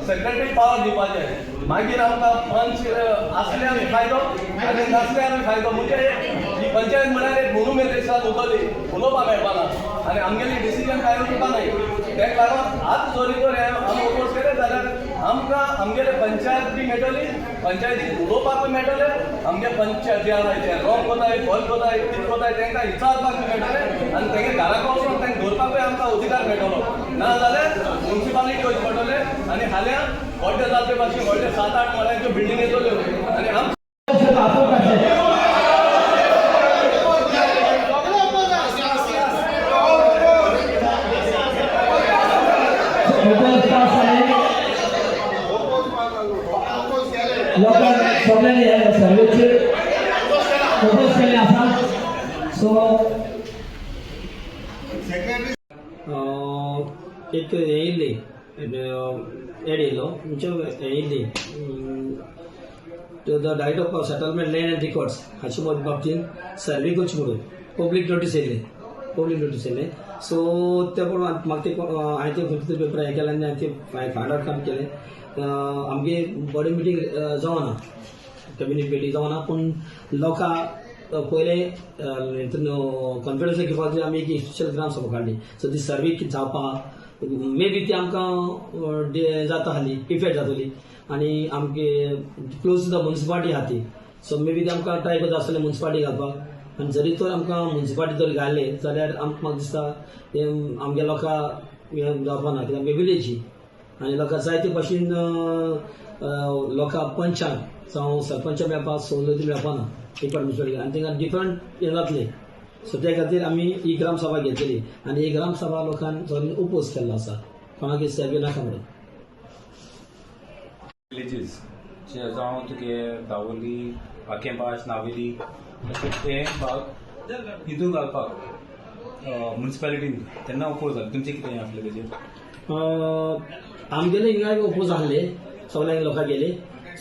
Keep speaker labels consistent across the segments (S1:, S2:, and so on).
S1: Secretary power दिवपाचें. मागीर आमकां पंच आसल्यार फायदो आनी नासल्यार फायदो. म्हणजे ही पंचायत म्हळ्यार एक मोनुमेंत दिसा उरतली, उलोवपाक मेळपाना आनी आमगेली डिसिजन कांय उरपा नाय. तेका लागून आतां जरी तर हें आमी ओपोज केलें जाल्यार आमकां आमगेले पंचायत बी मेळटली, पंचायतीक उलोवपाकूय मेळटलें. आमगे पंच जे आसाय ते रॉंग कोताय, बरें कोताय, कितें कोताय, तांकां विचारपाक बी मेळटलें आनी तेंगे घराक वचून तांकां धरपाकूय आमकां अधिकार मेळटलो. ना जाल्यार मुन्सिपालिटी वचचें पडटलें आनी फाल्यां व्हडले जाते भाशेन व्हडले 7-8 माळ्यांच्यो बिल्डिंग येतल्यो आनी आम
S2: ओपोज पास जाले. लोकांक सगळ्यांनी ह्या सर्वेचेर ओपोज केल्लें आसा. सो
S3: एक हें येयल्ली, एड येयलो म्हणजे हें येयल्ली, the Director of Settlement Land and Records हाचे बाबतींत सर्वे करची म्हणून पब्लीक नोटीस येयल्ली, पब्लीक नोटीस येयलें. सो ते प्रमाण म्हाका ते हांवें ते खंयचे तरी पेपर हें केलें आनी हांवें ते फायंड आवट काम केलें. आमगे बॉडी मिटींग जावना, कॅबिनेट मिटींग जावना, पूण लोकां पयले हितून कॉन्फिडन्स घेवपाक खातीर आमी एक स्पेशल ग्राम सभा काडली. सो ती सर्वे कितें जावपा, मे बी ती आमकां जाता आसली, इफेक्ट जातली आनी आमगे क्लोज टू the municipality आहा ती. सो मे बी ती आमकां ट्राय करता आसतले मुन्सिपालिटी घालपाक. आनी जरी तर आमकां मुन्सिपालिटी जर घाले जाल्यार आमकां म्हाका दिसता हें आमगे लोकां हें जावपा ना, कित्याक आमगे विलेजी आनी लोकां जाय ते भाशेन लोकां पंचांक जावं सरपंचाक मेळपाक सवलती मेळपा ना डिपार्टमेंट आनी तांकां डिफरंट हें जातलें. सो त्या खातीर आमी ही ग्रामसभा घेतलेली आनी ही ग्रामसभा लोकांक सगळ्यांनी ओपोज केल्लो आसा, कोणाक सर्वे नाका म्हणून.
S4: विलेजीस जावं तुगे दावोली, आकेबाश, नावेली अशे ते भाग हितून घालपाक मुन्सिपालिटीन तेन्ना ओपोज जालें. तुमचें कितें आसलें तेजेर?
S3: आमगेले हिंगा ओपोज आहले सगळ्यांक लोकां गेले.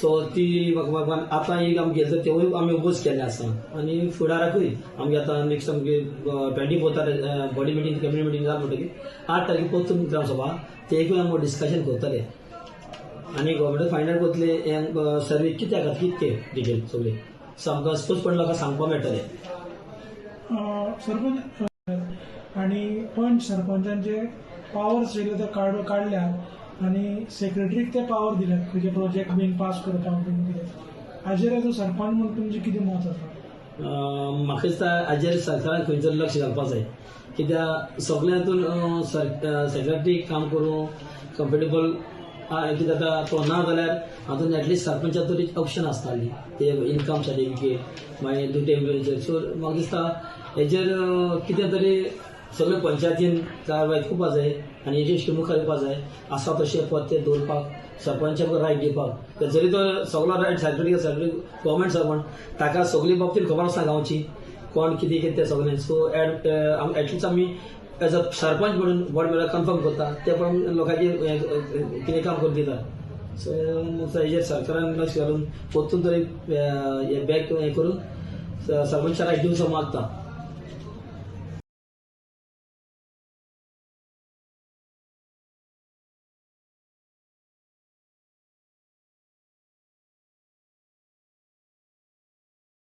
S3: सो ती म्हाका आतां एक आमी घेतले, तेवूय आमी ओपोज केल्ले आसा. आनी फुडाराकूय आमगे आतां नेक्स्ट आमगे 24 बॉडी मिटींग, कॅबिनेट मिटींग जाल म्हणटकीर 8 तारखे परतून ग्रामसभा, तेकूय आमी डिस्कशन करतले आनी गव्हर्मेंट फायंड आउट करतले हें सर्वे कित्याक खातीर, कितें डिटेल सगळें. सो आमकां स्पश्टपण लोकांक सांगपाक मेळटलें.
S5: सरपंच आणि पंच सरपंचांचे पावर्स येयले ते काडल्यात आनी सेक्रेटरीक ते पावर दिल्यात खंयचे प्रोजेक्ट बीन पास करपाक बीन कितें. हाजेर एज अ सरपंच म्हूण तुमचें कितें मत आसा?
S3: म्हाका दिसता हाजेर सरकारान खंय तरी लक्ष घालपाक जाय, कित्याक सगळ्या हातून सेक्रेटरी काम करूं कम्फर्टेबल कितें जाता. तो ना जाल्यार हातून एटलिस्ट सरपंचा तरी ऑप्शन आसताली ते इनकम सर्टिफिकेट, मागीर दुटे. सो म्हाका दिसता हेजेर कितें तरी सगळे पंचायतीन कारवाय करपा जाय आनी हेजेर मुखार येवपा जाय. आसा तशें पद ते दवरपाक सरपंचाक रायट दिवपाक. जरी तो सगलो right secretary, secretary government servant, ताका सगळी बाबतीन खबर आसता गांवची कोण कितें कितें तें सगळें. सो एड एटलिस्ट आमी एज अ सरपंच म्हणून बोर्ड मेळ्यार कन्फर्म करता, ते प्रमाण लोकांचे कितें काम करून दिता. सो हेजेर सरकारान लक्ष घालून परतून तरी हे बॅक हें करून सरपंचा रायट दिवचो मागता.